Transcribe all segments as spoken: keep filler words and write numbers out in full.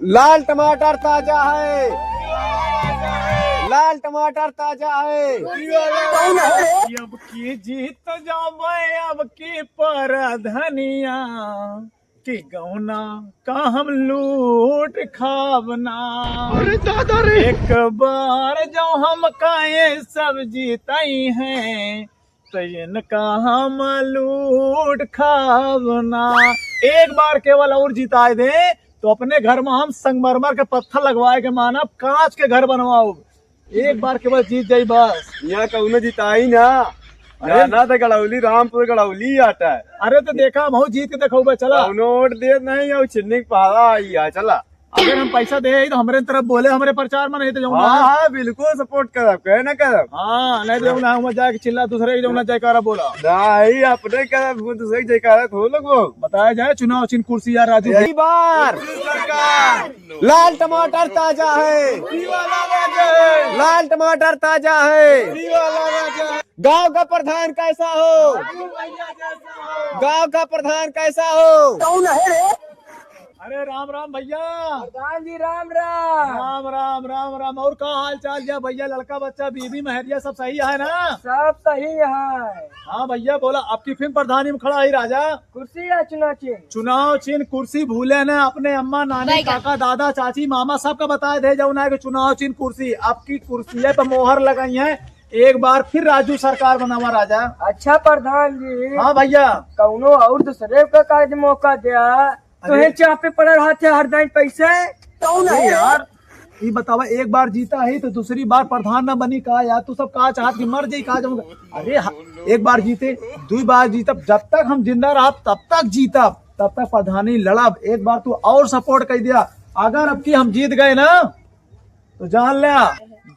लाल टमाटर ताजा है, लाल टमाटर ताजा है। अब की जीत जाबे, अब की परधनिया, कि गौना का हम लूट खाबना। अरे दादा रे। एक बार जो हम काहे सब जीतई हैं, तो इनका हम लूट खाबना। एक बार केवल और जिताए दे, तो अपने घर में हम संगमरमर के पत्थर लगवाए के मानब, कांच के घर बनवाओ। एक बार केवल जीत जाई बस। यहाँ कौनो जिताई ना। अरे। जाना तो गड़ौली, रामपुर गड़ौली आता है। अरे तो देखा, हम जीत के देखौबे, चला। कौनो वोट दे नहीं, और चिन्नी के पहाड़ा आई है, चला। अगर हम पैसा दे तो हमरे तरफ बोले, हमरे प्रचार में नहीं तो जाऊंगा। हाँ, हाँ, बिल्कुल support करब, कहे ना करब। हाँ, नहीं तो जाऊंगा, हम जाके चिल्ला दूसरे के जाऊंगा, जयकारा बोला। नहीं, अपने करब, वो दूसरे के जयकारा थोड़ लोग वो। बताया जाए, चुनाव चिन्ह कुर्सी यार राजू। यही बार सरकार। लाल टमाटर ताजा है, लाल टमाटर ताजा है। गांव का प्रधान कैसा हो, गांव का प्रधान कैसा हो? कौन है रे? अरे राम राम भैया। प्रधान जी राम राम। राम राम, राम राम। और का हाल चाल या भैया, लड़का बच्चा, बीबी महरिया सब सही है ना? सब सही है। हाँ भैया बोला, अब की फिर प्रधानी में खड़ा है राजा। कुर्सी या चुनाव चिन्ह? चुनाव चिन्ह कुर्सी भूले ना, अपने अम्मा नानी बैगन। काका दादा चाची मामा सबका बताए दे जाऊ ना कि चुनाव चिन्ह कुर्सी, अब की कुर्सी पे मोहर लगाई है। एक बार फिर राजू सरकार बनावा राजा। अच्छा प्रधान जी। हाँ भैया। कौनो और दूसरे का काज मौका दिया। अरे। तुहे चाह पे पड़ल हाथ है हर दाई पैसे। कौन अरे है? यार, ई बतावा, एक बार जीता है तो दूसरी बार प्रधान ना बनी का यार? तू सब का चाहत कि मर जाई का? जब अरे ह-, एक बार जीते, दुई बार जीतब, जब तक हम जिंदा रहब तब तक जीतब, तब तक प्रधानी लड़ब। एक बार तू और support कर दिया, अगर अब की हम जीत गए ना तो जान लिया,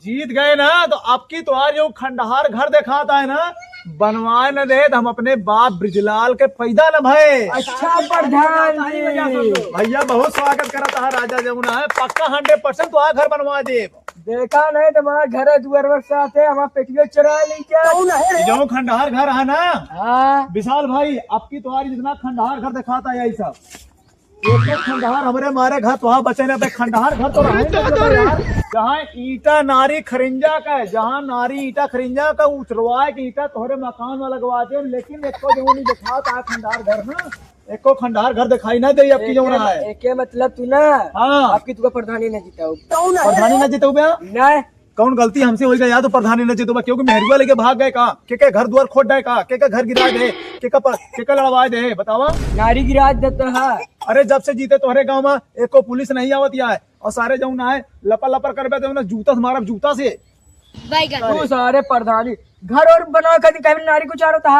जीत गए ना तो अब की तोहार जो खंडहार घर देखाता है ना, बनवाए न दे तो हम अपने बाप ब्रिजलाल के पैदा न भए। अच्छा प्रधान जी। भैया बहुत स्वागत करत है राजा जमुना है, पक्का हंड्रेड परसेंट तोहार घर बनवा देब। देखा नहीं तुम्हारा घर दुआर साथ है, हमारा पेटियो चुरा ली क्या? कौन है रे? जो खंडहार घर है ना, हाँ। विशाल भाई, अब की तोहार जितना खंडहार घर देखाता है यही सब। एक एक खंडहार हमरे मारे घर तोहार बचे ना, बे खंडहार घर तो रहे ना जगह यार। जहाँ ईटा नारी खरिंजा का है, जहाँ नारी ईटा खरिंजा का उचरवाए के ईटा तोहरे मकान में लगवा दे, लेकिन एको जो नहीं दिखा था खंडहार घर ना, एको खंडहार घर दिखाई ना दे अब की जो एके, रहा है। एके मतलब तू ना, हाँ। अब की तुका प्रधानी ना जीता हो। प्रधानी ना जीता हो बे? नहीं। कौन गलती हमसे होई गया यार, तो प्रधानी न जीतबा, क्योंकि मेहरुआ लेके भाग गए का? के के घर दुआर खोद डाए का? के के घर गिरा दे? के के पर, के के लड़वाए दे? बतावा। नारी गिरा देते हैं। अरे जब से जीते तोहरे गांव में एको पुलिस नहीं आवत यार, और सारे जौन आए लपर लपर करबे तो ना जूता से मारब, जूता से। बैगन। तू सारे प्रधानी घर और बनावे खातिर कहीं नारी को चारो था।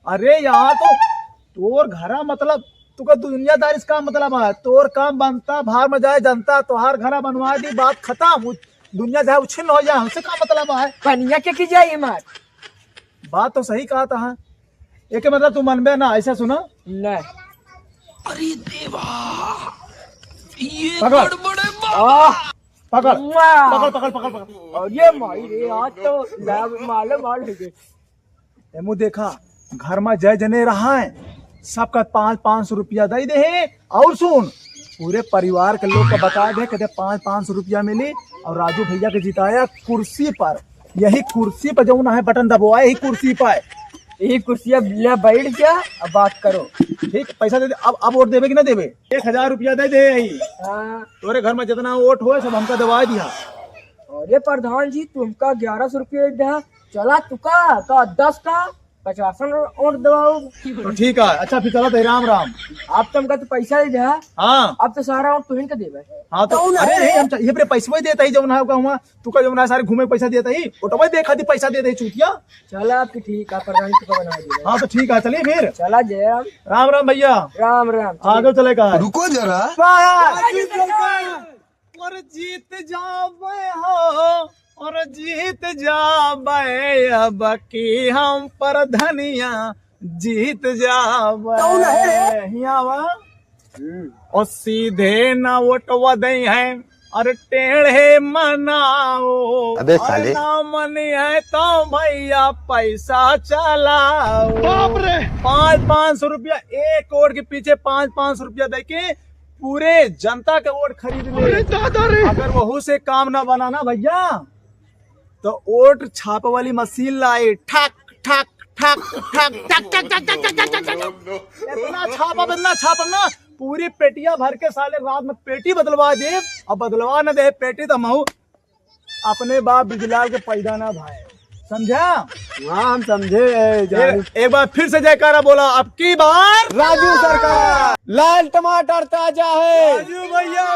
अरे यार तो तोर घरा मतलब तू का दुनियादारी से का मतलब है? तोर काम बनता, भार में जाए जनता, तोहार घरा बनवा दी, बात खत्म। उ-, दुनिया चाहे उछिन्न हो जाए, हमसे का मतलब है? पनिया के की जाए मार? बात तो सही कहा था। एके मतलब तू मनबे ना, ऐसा सुना। नहीं। अरे देवा, ये पकड़। गड़बड़ है बाबा। आह। पकड़। वाह। पकड़, पकड़, पकड़, पकड़। और ये माई रे, आज तो लाभ माले माल हो गए। एमू देखा, घर में जय जने रहा है, सबका पाँच पाँच सौ रुपया दे दे है। और सुन, पूरे परिवार के लोग का बता दे, कहते पाँच पाँच सौ रुपया मिली और राजू भैया के जिताया कुर्सी पर, यही कुर्सी पर जो ना है बटन दबवाए, यही कुर्सी पर। यही कुर्सी अब ले बैठ जा, अब बात करो। ठीक, पैसा दे दे। अब, अब वोट देबे कि ना देबे? एक हजार रुपया दे दे यही। हाँ। तोरे घर में जितना वोट होए, सब हमका दबा दिया। अरे प्रधान जी, तुमका ग्यारह सौ रुपये दे, चला तुका तो दस का पचासन वोट दबाओ। तो ठीक है, अच्छा फिर चलत है, राम राम। आप तुमका तो पैसा ही दे। हाँ। अब तो सारा वोट तुहिन का देबे। हाँ तो कौन अरे है? नहीं, हम च-, ये पूरे पैसवा ही देता ही जौन है का हुआ, तू का जौन है सारे घूमे पैसा देता ही, वोटवा देखा दी पैसा देता ही चूतिया। चला आपकी ठीक है, प्रधान जी का बना दिया। हाँ तो ठीक है, चलिए फिर। चला जय राम। राम राम भैया। राम राम। आगे चले का है? रुको जरा। और जीत जाबे हो, और जीत जाबे, अब की हम प्रधनिया जीत जाबे। कौन है रे? हियाँ बा। हम्म। और सीधे ना वोटवा दे हैं, और टेढ़े मनाओ। अबे और साले। ना मनी है तो भैया पैसा चलाओ। बाप रे। पाँच, पाँच सौ रुपया, एक वोट के पीछे पाँच, पाँच सौ रुपया दे के पूरे जनता के वोट खरीद ले। अरे दादा रे। अगर वहू से काम ना बना ना भैया, तो वोट छापे वाली मशीन लाए, ठक, ठक, ठक, ठक, ठक, ठक। इतना छापब, इतना छापब ना, पूरी पेटिया भर के साले रात में पेटी बदलवा दे। अब बदलवा न दे पेटी, तो महू अपने बाप बिजलाल के पैदा ना भाई, समझा? हाँ, हम समझे, ए, जान। एक, एक बार फिर से जयकारा बोला, अब की बार राजू सरकार। लाल टमाटर ताजा है। राजू भैया।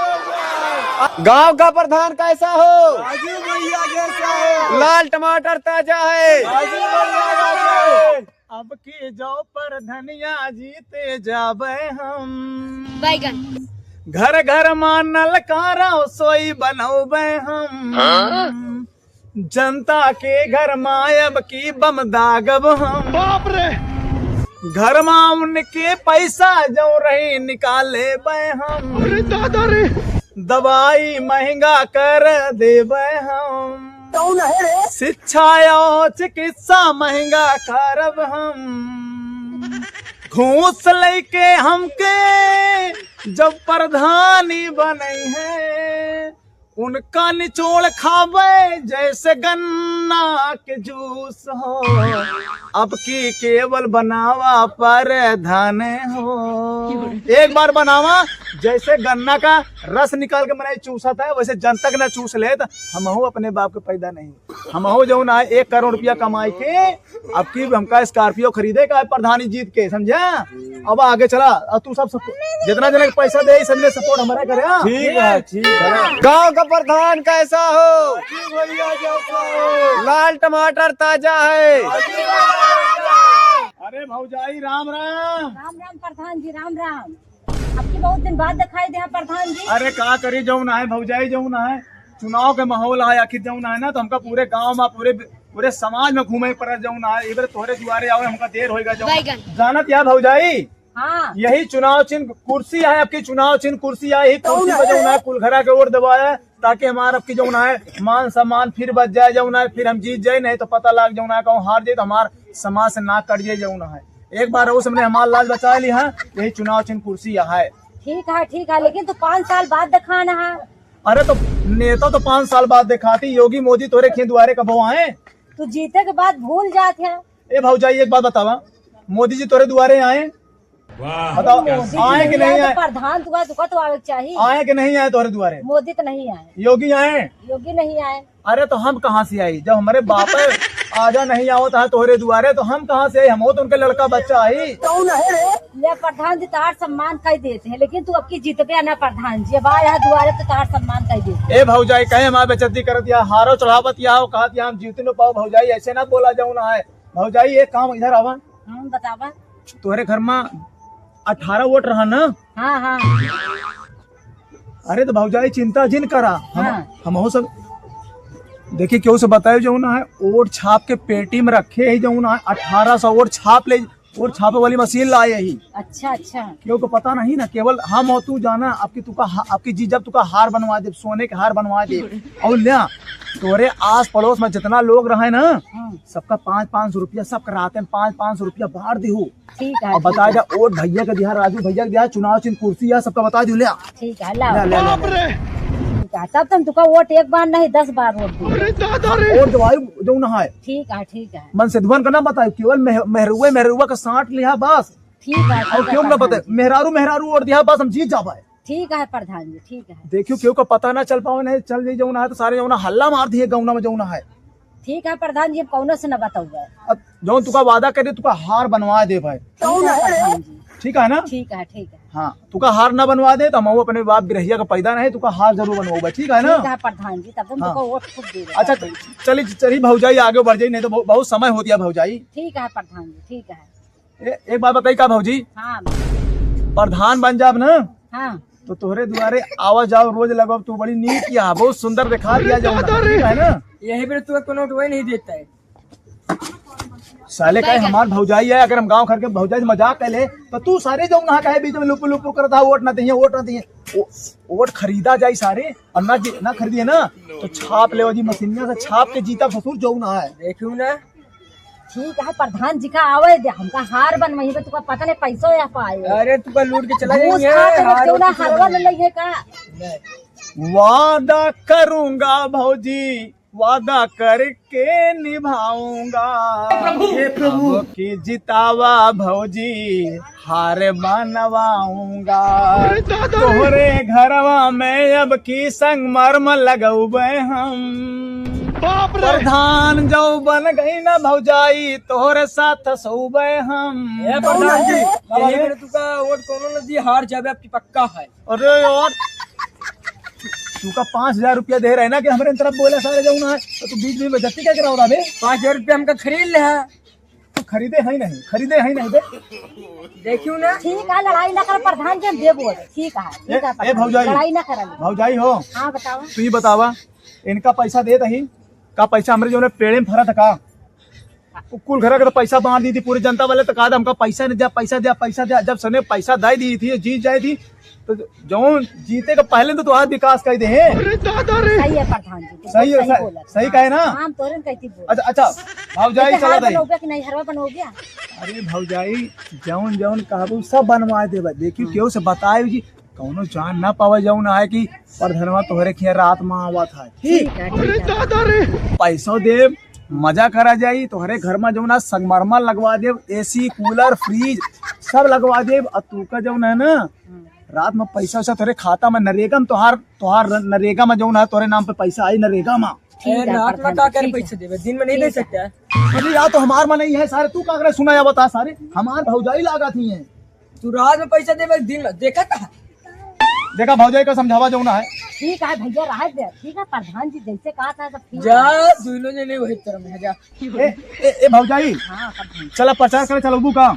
गांव का प्रधान कैसा हो? राजू भैया जैसा हो। लाल टमाटर ताजा है। राजू भैया जैसा हो। अब की जो प्रधानिया जीते जाबे हम। बैगन। घर घर मा नलका रसोई बनौबे हम। हाँ? जनता के घर मा अब की बम दागब हम। बाप रे। घर मा उनके पैसा जो रही निकाले बे हम। अरे दादा रे। दवाई महंगा कर देबे हम। कौन है रे? शिक्षा और चिकित्सा महंगा करब हम। घूस लेके हमके जब प्रधानी बनई है, उनका निचोड़ खाबे जैसे गन्ना के जूस हो। अब की केवल बनावा प्रधान हो। एक बार बनावा, जैसे गन्ना का रस निकाल के मनई चूसत है, वैसे जनता के ना चूस ले, तो हमहू अपने बाप के पैदा नहीं। हमहू जौन है एक करोड़ रुपया कमाई के, अब की हमका Scorpio खरीदे का है प्रधानी जीत के, समझा? अब आगे चला, अब तू सब support, जितना जने के पैसा दे, सब ने support हमारा करे, हाँ? ठीक है, ठीक है। गांव का प्रधान कैसा हो? राजू भैया जैसा हो। लाल टमाटर ताजा है। अरे भौजाई, राम राम। राम राम प्रधान जी, राम राम। अब की बहुत दिन बाद दिखाई दे हैं प्रधान जी। अरे का करी, जौन है भौजाई, जौन है चुनाव के माहौल है, आखिर जौन है ना, तो हमका पूरे गांव में, पूरे, पूरे समाज में घूमे पड़े, जौन है इधर तोहरे दुआरे आवे, हमका देर होएगा जौन। बैगन। जानत या भौजाई, हाँ। यही चुनाव चिन्ह कुर्सी है, अब की चुनाव चिन्ह कुर्सी है, यही कुर्सी पे जौन है कुल घरा के वोट दबाया, ताकि हमार अब की जौन है मान सम्मान फिर बच जाए, जौन है फिर हम जीत जाए, नहीं तो पता लाग जौन है कहूँ हार जाए तो हमार समाज से नाक कट जाए जौन है। एक बार और सबने हमार लाज बचा ली है, यही चुनाव चिन्ह कुर्सी है। ठीक है, ठीक है, लेकिन तू पाँच साल बाद दिखाना है। अरे तो नेता तो पाँच साल बाद दिखाती, योगी मोदी तोरे खेत दुआरे कबो आए? तू जीते के बाद भूल जात है। ए भौजाई, एक बात बतावा, मोदी जी तोरे दुआरे आए? वाह, बताओ, क्या मोदी जी आए कि नहीं आए तो आए? प्रधान तुका, तुका तो आवे के चाहिए। आए कि नहीं आए तोहरे दुआरे? मोदी तो नहीं आए। योगी आए? योगी नहीं आए। अरे तो हम कहाँ से आई? जब हमारे बाप आजा नहीं आवत है तोहरे दुआरे, तो हम कहाँ से आई? हम तो उनके लड़का बच्चा आई। कौन है रे? ले प्रधान जी, तोहार सम्मान कई देते हैं, लेकिन तू अब की जीतबे ना प्रधान जी। अब आया है दुआरे तो तोहार सम्मान कई देते हैं। ए भौजाई, कहे हमार बेइज्जती करत या, हारो चढ़ावत या, कहत या हम जीत न पाओ। भौजाई, ऐसे ना बोला जौन है। भौजाई, एक काम, इधर आवा। हाँ, बतावा। तोहरे घर मा अठारह वोट रहा ना? हाँ, हाँ। अरे तो भौजाई चिंता जिन करा, हम, हाँ। हमहू सब देखिए केहू से बताए जौन है, वोट छाप के पेटी में रखे ही जौन है, अठारह सौ वोट छाप ले, वोट छापे वाली मशीन लाए ही। अच्छा, अच्छा। केहू को पता नहीं ना, केवल हम और तू जाना, अब की तुका हा-, अब की जीत जब तुका हार बनवा दे, सोने के हार बनवा दे। और ल्या, तोरे आस पड़ोस में जितना लोग रहे ना, हाँ। सबका पाँच पाँच सौ रुपया, सबका राते में पाँच पाँच सौ रुपया बांट दिहू। ठीक है, और ठीक बता है। जा, वोट भैया के दिया, राजू भैया के दिया, चुनाव चिन्ह कुर्सी है, सबका बता दियो, ले आ। ठीक है, लाओ। ले आ, ले आ, ले आ। बाप रे। ठीक है, तब तुम तुका वोट एक बार नहीं, दस बार वोट दो। अरे दादा रे। वोट दवाई जौन है। ठीक है, ठीक है। मन से धुआन का ना बताए, केवल मेह-, मेहरुए, मेहरुआ का साथ लिया बस। ठीक है, और ठीक है, क्यों ना प्रधान बताए, जी। मेहरारू, मेहरारू वोट दिया बस, हम जीत जाबे। ठीक है प्रधान जी, ठीक है। देखियो, केहू का पता ना चल पावे, नहीं चल जाई जौन है, तो सारे जौन हल्ला मार दिए गौना में जौन है। ठीक है प्रधान जी, हम कौनो से न बताऊंगा। अब जौन तुका वादा करे, तुका हार बनवा दे भाई। ठीक है प्रधान जी। ठीक है ना? ठीक है, ठीक है। हाँ, तुका हार ना बनवा दे, तो हम अपने बाप बिरहिया का पैदा नहीं, तुका हार जरूर बनवाऊंगा, ठीक है ना? ठीक है प्रधान जी, तब हम हाँ। तुका वोट खूब दे देंगे। अच्छा, च-, चली, चली भौजाई, आगे बढ़ जाई, नहीं तो बहु-, बहुत समय हो दिया भौजाई। ठीक है प्रधान जी, ठीक है। ए, एक बात बताई का भौजी? हाँ। प्रधान बन जाब ना, हाँ। तो तोहरे दुआरे आवा जाओ रोज लगब, तू बड़ी नीक या, बहुत सुंदर दिखा दिया जाओ ना, ठीक है ना? यही बेर तू कोनो वोट नहीं देता है। साले का बैगन। हमार भौजाई है, अगर हम गांव घर के भौजाई से मजाक कर ले, तो तू सारे जौन है कहे बीच में लुपुर लुपुर करता है, वोट ना दिए, वोट ना दिए। वो-, वोट खरीदा जाई सारे, और ना जी, ना खरीदिए ना, तो छाप ले जी मशीनिया से, छाप के जीता ससुर जौन है। देखियो ना। ठीक है, प्रधान जी का आवे दे, हमका हार बनवाई बे, तुका पता नहीं पैसो या पाए। अरे, तुका लूट के चला घूस जाएंगे, खा के हार जौना होती चला हरवा ले जाएंगे। लइहे का? नहीं। वादा करूंगा भौजी, वादा करके निभाऊंगा। हे प्रभु। अब की जितावा भौजी, हार बनवाऊंगा। अरे दादा रे। तोहरे घरवा में अब की संगमरमर लगौबे हम। बाप रे। प्रधान जो बन गई ना भौजाई, तोहरे साथ सोबे हम। ए प्रधान जी, बाबा यही रे। मेरे तुका वोट कौनो न दी, हार जाबे आपकी पक्का है। अरे यार, तुका पाँच हजार रुपया दे रहे ना कि हमरे तरफ बोला सारे जौन है, तो तू बीच में बेइज्जती क्या करावत बे? पाँच हजार रुपया हमका खरीद ले है। तू खरीदे है नहीं, खरीदे है नहीं बे। देखियो ना। ठीक है, लड़ाई ना कर प्रधान जी, हम देबो। ठीक है, ठीक है ए, ए प्रधान जी, भौजाई। लड़ाई ना करन। भौजाई हो। हाँ, बतावा। तू ही बतावा, इनका पैसा देत ही का? पैसा हमरे जौन पेड़े में फरत का? उ कुल घर के तो पैसा बांट दी थी पूरी जनता वाले, तो कहा था हमका पैसा नहीं दिया, पैसा दिया, पैसा दिया। जब सने पैसा दे दी थी, जीत जाए थी, तो जौन जीते के पहले तो तोहार विकास कर दे हैं। अरे दादा रे। सही है प्रधान जी, तुम सही है, सही सही, बोला। सही कहे ना? हाँ, हम तोरे कहती बोल। अच्छा, अच्छा, भौजाई लेकिन चला हार दे। बनोगे कि नहीं, हरवा बनोगे? अरे भौजाई, जौन जौन कहबू सब बनवा देबे। देखियो, केहू से बताए जी, कौनो जान ना पावे जौन है कि प्रधनवा तोहरे खिया रात में आवत है। ठीक? ठीक है, ठीक है। अरे दादा रे। पैसो देब, मजा करा जाई, तोहरे घर में जौन है संगमरमर लगवा देब, एसी, कूलर, फ्रिज सब लगवा देब। और तू का जौन है ना, हम्म। रात में पैसा वैसा तोहरे खाता में नरेगा में तोहार, तोहार नरेगा में जौन है तोहरे नाम पे पैसा आई नरेगा में। ठीक ए, है, रात में प्रधान का जी, करे ठीक है। पैसे देबे? दिन में नहीं दे ठीक है। सकता है? अरे यार, तो हमार में नहीं है सारे, तू का करे सुना या बता सारे, हमार भौजाई लागत ही है। तू रात में पैसा देबे, दिन में देखा था? देखा भौजाई का समझावा जौन है। ठीक है भैया, रह दे, ठीक है प्रधान जी जैसे कहा था सब ठीक जा, है। दोनों जने वही तरह में जा। ए, ए, ए भौजाई, हाँ, प्रधान। चला प्रचार करे चलबू का?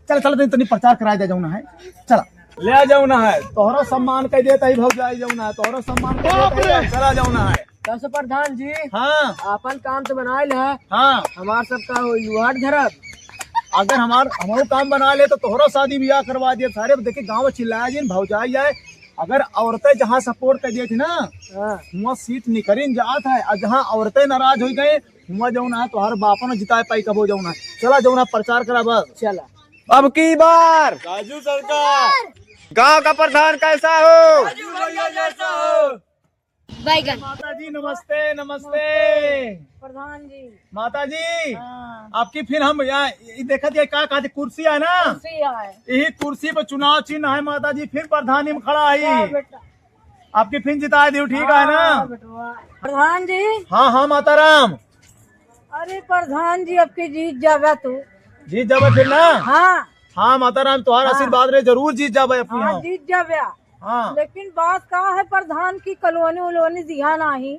चल, चल, तनी, तनी प्रचार कराए दे जौन है, चला। ले आ जौन है, तोहरो सम्मान कह देता ही भौजाई जौन है, तोहरो सम्मान कह देता ही, चला जौन है। कैसे प्रधान जी? हाँ। आपन काम तो बनाए ले। हाँ। हमार सब का होई, लुहाट धरब। अगर हमार, हमारो काम बना ले तो तोहरो शादी ब्याह करवा दिए सारे। देखी गाँव चिल्लाया जिन भौजाई आए, अगर औरतें जहाँ सपोर्ट कर दिए थी ना, हाँ। वहाँ सीट निकरिन जात है, और जहाँ औरतें नाराज हो गए, वहाँ जौन है तोहर बापन जिताए पाई कबो जौन है। चला जौन है प्रचार करा बस। चला। अब की बार राजू सरकार। गांव का प्रधान कैसा हो? राजू भैया जैसा हो। बैगन। माता जी नमस्ते, नमस्ते। प्रधान जी। माता जी, हाँ। आपकी फिर हम यहाँ ये देखत ये का कहते कुर्सी है ना? कुर्सी है। यही कुर्सी पर चुनाव चिन्ह है माता जी, फिर प्रधानी में खड़ा है। हाँ बेटा। आपकी फिर जिताए दियो, ठीक है ना? हाँ बेटवा। प्रधान जी। हाँ, हाँ, माता राम। अरे प्रधान जी, अब की जीत जाबे तू। जीत जाबे फिर ना? हाँ। हाँ, माता राम, तोहार हाँ। आशीर्वाद रहे, जरूर जीत जाबे अपनी हाँ, यहाँ। जीत जाबे। हाँ। लेकिन बात का है प्रधान की कॉलोनी उलोनी दिया नाही।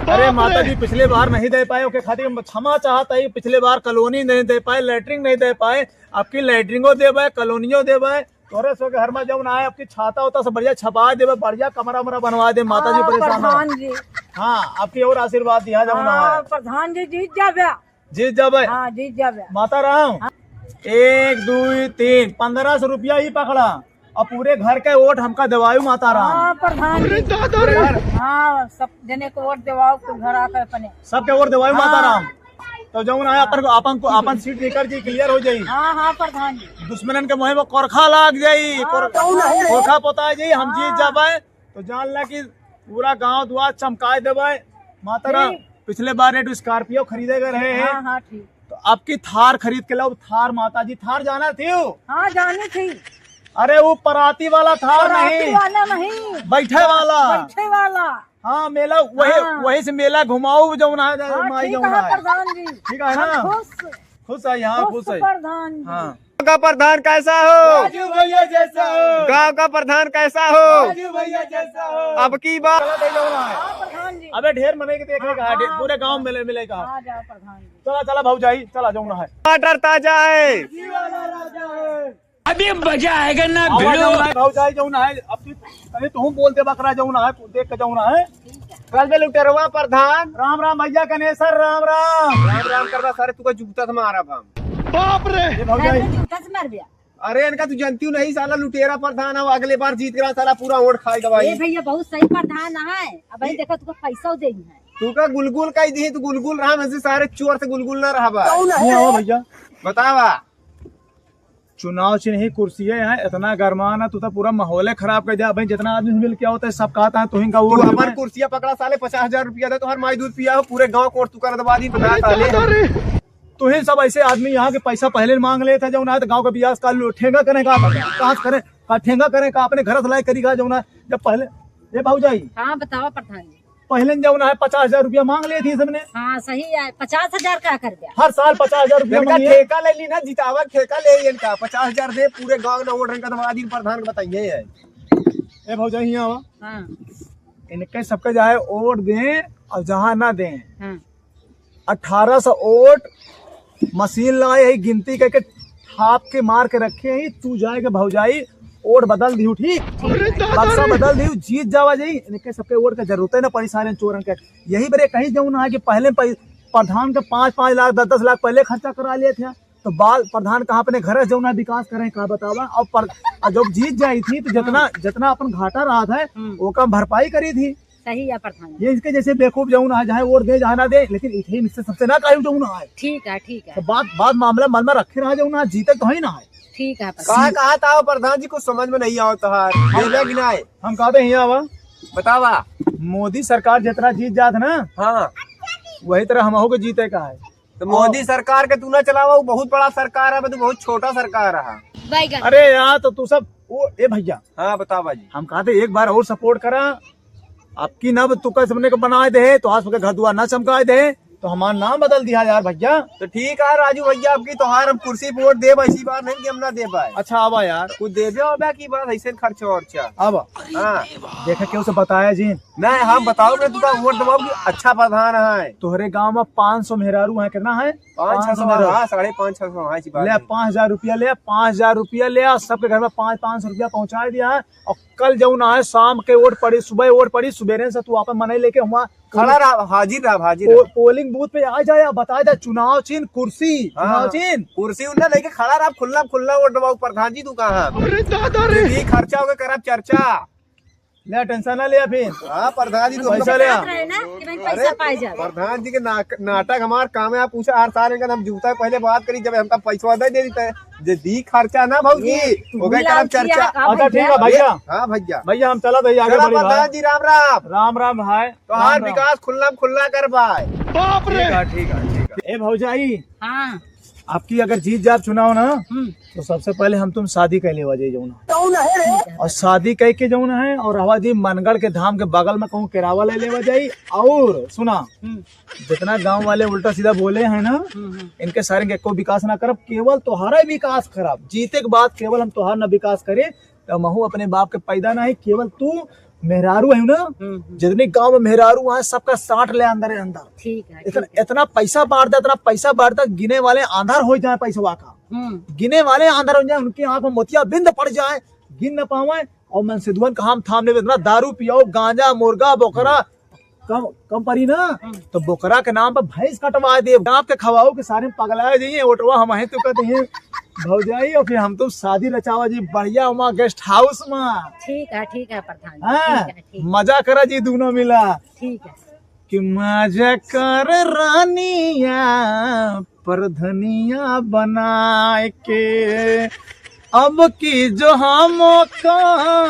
अरे माता जी, पिछले बार नहीं दे पाए, ओके खातिर हम क्षमा चाहत है। पिछले बार कॉलोनी नहीं दे पाए, लैट्रिन नहीं दे पाए, आपकी लैट्रिनो देबे, कॉलोनियो देबे। तोरे सो घर में जौन आए, आपकी छाता उता से बढ़िया छपा देबे, बढ़िया कमरा उमरा बनवा दे, माता जी हाँ, परेशान है। प्रधान जी। हाँ, आपकी और आशीर्वाद दिया जौन हाँ, है। प्रधान जी जीत जाबे। जीत जाबे। हाँ, जीत जाबे। माता राम, हाँ। एक, दुई, तीन, पन्द्रह सौ रुपया ही पकड़ा और पूरे घर के वोट हमका देवायु माता राम। हाँ, प्रधान जी। अरे दादा रे। पूरे घर। हाँ, सब जने को वोट देवाओ, कुल घर आकर अपने। सबके वोट देवायु माता हाँ। राम। तो जौन है अपन को, अपन को, अपन सीट निकर जी, क्लियर हो जाई। हाँ, हाँ, प्रधान जी। दुश्मनन के मुँह में कोरखा लाग जाई, हाँ, कोर-, प्रधान जी। कोरखा पोता जाई, हम जीत हाँ। जाबे। तो जान ला कि पूरा गांव दुआर चमकाए देबे। माता राम, ठीक। पिछले बार एक स्कॉर्पियो खरीदे गए रहे हैं। हाँ, हाँ, ठीक। तो आपकी थार खरीद के लाओ, थार माता जी, थार जाना थी वो? हाँ, जानी थी। अरे वो पराती वाला थार पराती नहीं। वाला नहीं। बैठे वाला। बैठे वाला। हाँ, मेला वही, हाँ। वही से मेला घुमाओ जौन है, हाँ, माई ठीक जौन है है। प्रधान जी। ठीक है हम ना? खुश। खुश है, यहाँ खुश खुश है। प्रधान जी। हाँ। का प्रधान कैसा हो? राजू भैया जैसा हो। गांव का प्रधान कैसा हो? राजू भैया जैसा हो। अब की बार चला दे जौन है। हाँ, प्रधान जी। अबे ढेर मने के देखे का, हाँ, ढेर, हाँ। पूरे गांव में मिले, मिले का। हाँ, जाओ प्रधान जी। चला, चला भौजाई, चला जौन है। टमाटर ताजा है। सब्जी वाला राजा है। अभी मजा आएगा ना भिड़ो। जौन है, भौजाई जौन है, अब तू, अरे तू बोल दे बकरा जौन है, देख के जौन है। कल बे लुटेरवा प्रधान। राम राम भैया कनेसर, राम राम। राम राम करबा सारे, तुका जूता से मारब हम। बाप रे। ये भौजाई। अरे जूता से मार दिया। अरे इनका तू जानती हूँ नहीं, साला लुटेरा प्रधान है, अगले बार जीत गया साला पूरा वोट खाए गवाही। ए भैया बहुत सही प्रधान है, अब भाई देखो तुका पैसा दे है। तू का गुलगुल कइ दिही, तू गुलगुल रहा, में से सारे चोर से गुलगुल ना रहा बा। कौन है? नहीं आवा भइया। बतावा। चुनाव चिन्ही कुर्सी है यहाँ, इतना गरमाना, तू तो पूरा माहौल खराब कइ दिया। भाई जितना आदमी मिल के आवत है, सब कहत है, तुहिन का तू वोट हमार देबे। कुर्सिया पकड़ा साले, पचास हजार रुपया दे, तोहर माई दूध पिया हो, पूरे गाँव कोट तू कर दबा दी, बता साले। तुहिन सब ऐसे आदमी यहाँ के पैसा पहिले माँग लेत है, जौन है तो गाँव का बियाह का लो-, ठेंगा करें का, कहाँ से करें, का ठेंगा करें का, अपने घर से लाए करी का, जौन है, जब पहिले, ए भौजाई। हाँ, बतावा प्रधान जी। पहिले जौन है पचास हजार रुपया माँग लेत ही सबने। हाँ, सही है, पचास हजार का कर दिया। हर साल पचास हजार रुपया इनका माँगे। ठेका ले ली ना, जितावा ठेका ले इनका, पचास हजार दे, पूरे गाँव ना वोट रंग का दबा दी, प्रधान के बताइए है। ए भौजाई, हियाँ आवा। हाँ। इनके सबके जाए वोट दें और जहाँ ना दें। हाँ। अठारह सौ वोट मशीन लाए है, गिनती करके ठाप के मार के रखे है। तू जाए के भौजाई वोट बदल दियो, ठीक? ठीक है। बक्सा बदल दियो, जीत जावा जाई। इनके सबके वोट का जरूरत है ना पड़ी सारे चोरन के। यही बरे कहीं जौन है कि पहले पै-, प्रधान के पाँच पाँच लाख, दस दस लाख पहले खर्चा करा लिए थे, तो बाल प्रधान कहाँ अपने घर से जौन है विकास करें, का बतावा? और पर-, और जब जीत जाई थी तो जितना, जितना अपन घाटा रहा था, हम्म। वो कम भरपाई करी थी। सही है प्रधान जी। ये इसके जैसे बेवकूफ जौन है, चाहे वोट दे, चाहे ना दे, लेकिन इतने इससे सबसे ना कायम जौन है। ठीक है, ठीक है। तो बात, बात मामला मन में रखे रहा जौन है, जीते तो ही ना है। ठीक है प्रधान। कहा, कहा था प्रधान जी, कुछ समझ में नहीं आवत तोहार। बोला कि नहीं? हम कहते हैं, आवा। बतावा। मोदी सरकार जितना जीत जात है ना, हाँ। वही तरह हमहू के जीते का है। तो मोदी सरकार के तू ना चलावा, वो बहुत बड़ा सरकार है, तू बहुत छोटा सरकार है। बैगन। अरे यार, तो तू सब, वो, ए भैया। हाँ, बतावा जी। हम कहते एक बार और सपोर्ट करा, अब की ना तू का सबने के बनाए दे, तो आज सबके घर दुआर ना चमकाए दे, तो हमार नाम बदल दिया यार भैया। तो ठीक है राजू भैया, अब की तोहार हम कुर्सी पे वोट देब, ऐसी बात नहीं कि हम ना दे पाए। अच्छा, आवा यार। कुछ देबे होबे की बात, ऐसे खर्चा वर्चा। आवा। हाँ। देखा केहू से बताया जी। नहीं, हम बताओ, मैं तुका वोट दबाओ कि अच्छा प्रधान है। तोहरे गांव में पाँच सौ मेहरारू हैं, कितना है? पाँच छह सौ, मेहरारू। हाँ, साढ़े पाँच छह सौ, हाँ, ऐसी बात ले, नहीं। पाँच हजार रुपया ले, पाँच हजार रुपया ले, और सबके घर में पाँच, पाँच सौ रुपया पहुंचा दिया है। और कल जौन है, शाम के वोट पड़ी, सुबह वोट पड़ी, सुबेरे से तू आपन मनई लेके हुआ खड़ा रहा, हाजिर रहा, हाजिर पो-, रहा। पोलिंग बूथ पे आ जाए, बता दे, चुनाव चिन्ह कुर्सी, हाँ, चुनाव चिन्ह। कुर्सी उन्हें लेके खड़ा रहा, खुल्ला खुल्ला वोट दबाओ, प्रधान जी तू कहाँ? अरे दादा रे। ये खर्चा होके करब चर्चा। ले, टेंशन ना ले फिर। हाँ, प्रधान जी, तू पैसा अपना ले आ। बात रहे ना कि भाई पैसा अरे, पाए जाए। प्रधान जी के ना-, नाटक हमार काम है, आप पूछा हर साल इनका हम जूता पहले बात करी, जब हमका पैसा दे दे देते हैं, जे दी खर्चा ना भौजी, ये तू ओके गुलाम करब किया चर्चा। का अच्छा, ठीक है भैया। हाँ भैया। भैया, हम चलत है, आगे चला बढ़ी भाई। प्रधान जी, राम राम। राम राम भाई। तो हर राम राम। विकास खुल्ला खुल्ला कर भाई। बाप रे। ठीक है, ठीक है, ठीक है। ए भौजाई, हाँ। आपकी अगर जीत जाब चुनाव ना, हम्म। तो सबसे पहले हम तुम शादी कर लेवा जाई जौन है। कौन है रे? और शादी कह के जौन है, और हवा जी मनगढ़ के धाम के बगल में कहूँ किरावा ले लेवा जाई। और सुना, हम्म। जितना गांव वाले उल्टा सीधा बोले हैं ना, हम्म, हम्म। इनके सारे के एको विकास ना करब, केवल तोहारा ही विकास करब। जीते के बाद केवल हम तोहार ना विकास करे, तो महू अपने बाप के पैदा ना है, केवल तू मेहरारू है ना, हम्म, हम्म। जितने गांव में मेहरारू हैं, सबका साठ ले अंदर है अंदर। ठीक है, इतना, ठीक है। इतना पैसा बांट दे, इतना पैसा बांट दे, गिने वाले आंधर हो जाए पैसवा का। हम्म। गिने वाले आंधर हो जाए, उनकी आंख में मोतिया बिंद पड़ जाए, गिन न पावे। और मनसेधुअन का हम थाम लेवे, इतना दारू पियाओ, गांजा, मुर्गा, बोकरा, कम, कम पड़ी ना, हम्म। तो बोकरा के नाम पर भैंस कटवा दे, गांव के खवाओ के सारे पगलाए जाइए, ओटवा हम हैं तो कहते हैं भौजाई, और फिर हम तो शादी रचावा जी बढ़िया वहाँ गेस्ट हाउस में। ठीक है, ठीक है प्रधान जी, हाँ, ठीक है, ठीक। मजा करा जी दोनों मिला। ठीक है। कि मजा कर रानिया परधनिया बनाए के, अब की जो हमका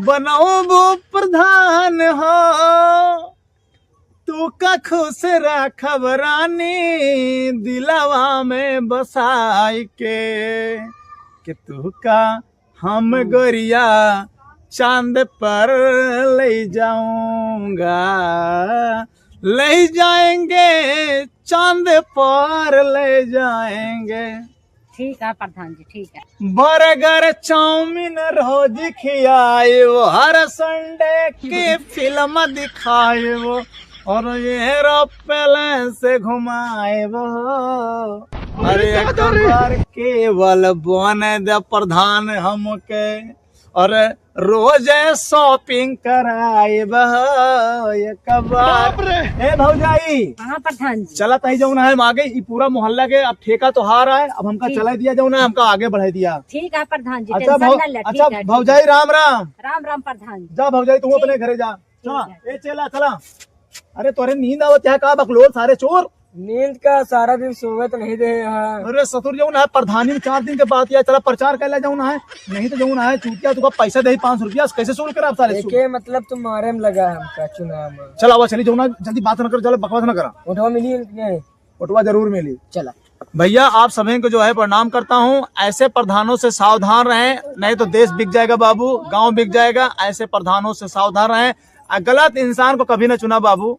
बनौबो प्रधान हो, तू का खुश रखब रानी दिलवा में बसाई के, कि तू का हम हम्म। गोरिया चांद पर ले जाऊंगा, ले जाएंगे, चांद पर ले जाएंगे। ठीक है प्रधान जी, ठीक है। बर्गर चाउमीन रोज खियाए वो, हर संडे की फिल्म दिखाए वो, और एरोप्लेन से घुमाए वो। अरे एक बार केवल बने दे प्रधान हमके, और रोज शॉपिंग कराए बा एक बार। बाप रे। ए भौजाई, हाँ प्रधान जी। चला तही जौन है हम आगे, ई पूरा मोहल्ला के अब ठेका तोहार है, अब हमका ठीक। चला दिया जौन है, हमका आगे बढ़ाई दिया। ठीक है प्रधान जी, अच्छा टेंशन भौ-, ना ले, अच्छा ठीक है, ठीक भौजाई, है। राम राम। राम राम प्रधान जी। जा भौजाई, तू ठीक। अपने घरे जा। ठीक चला, है। ए चला, चला। अरे तोरे नींद आवत है का बकलोल सारे चोर? नींद का, सारा दिन सोवे तो नहीं दे यहाँ। अरे ससुर जौन है प्रधानी में चार दिन के बाद या चला प्रचार कर ले जौन है, नहीं तो जौन है चूतिया तुका पैसा दे पाँच सौ रुपया, कैसे सुन कर आप सारे सुन? एके मतलब तू मारे में लगा हमका चुनाव में। चला वो चली जौन है, जल्दी बात न कर, चलो बकवास न करा। उठवा मिली नहीं? उठवा जरूर मिली। चला। भैया आप सभी को जो है प्रणाम करता हूँ। ऐसे प्रधानों से सावधान रहें, नहीं तो देश बिक जाएगा बाबू, गांव बिक जाएगा। ऐसे प्रधानों से सावधान रहें। आ, गलत इंसान को कभी ना चुना बाबू।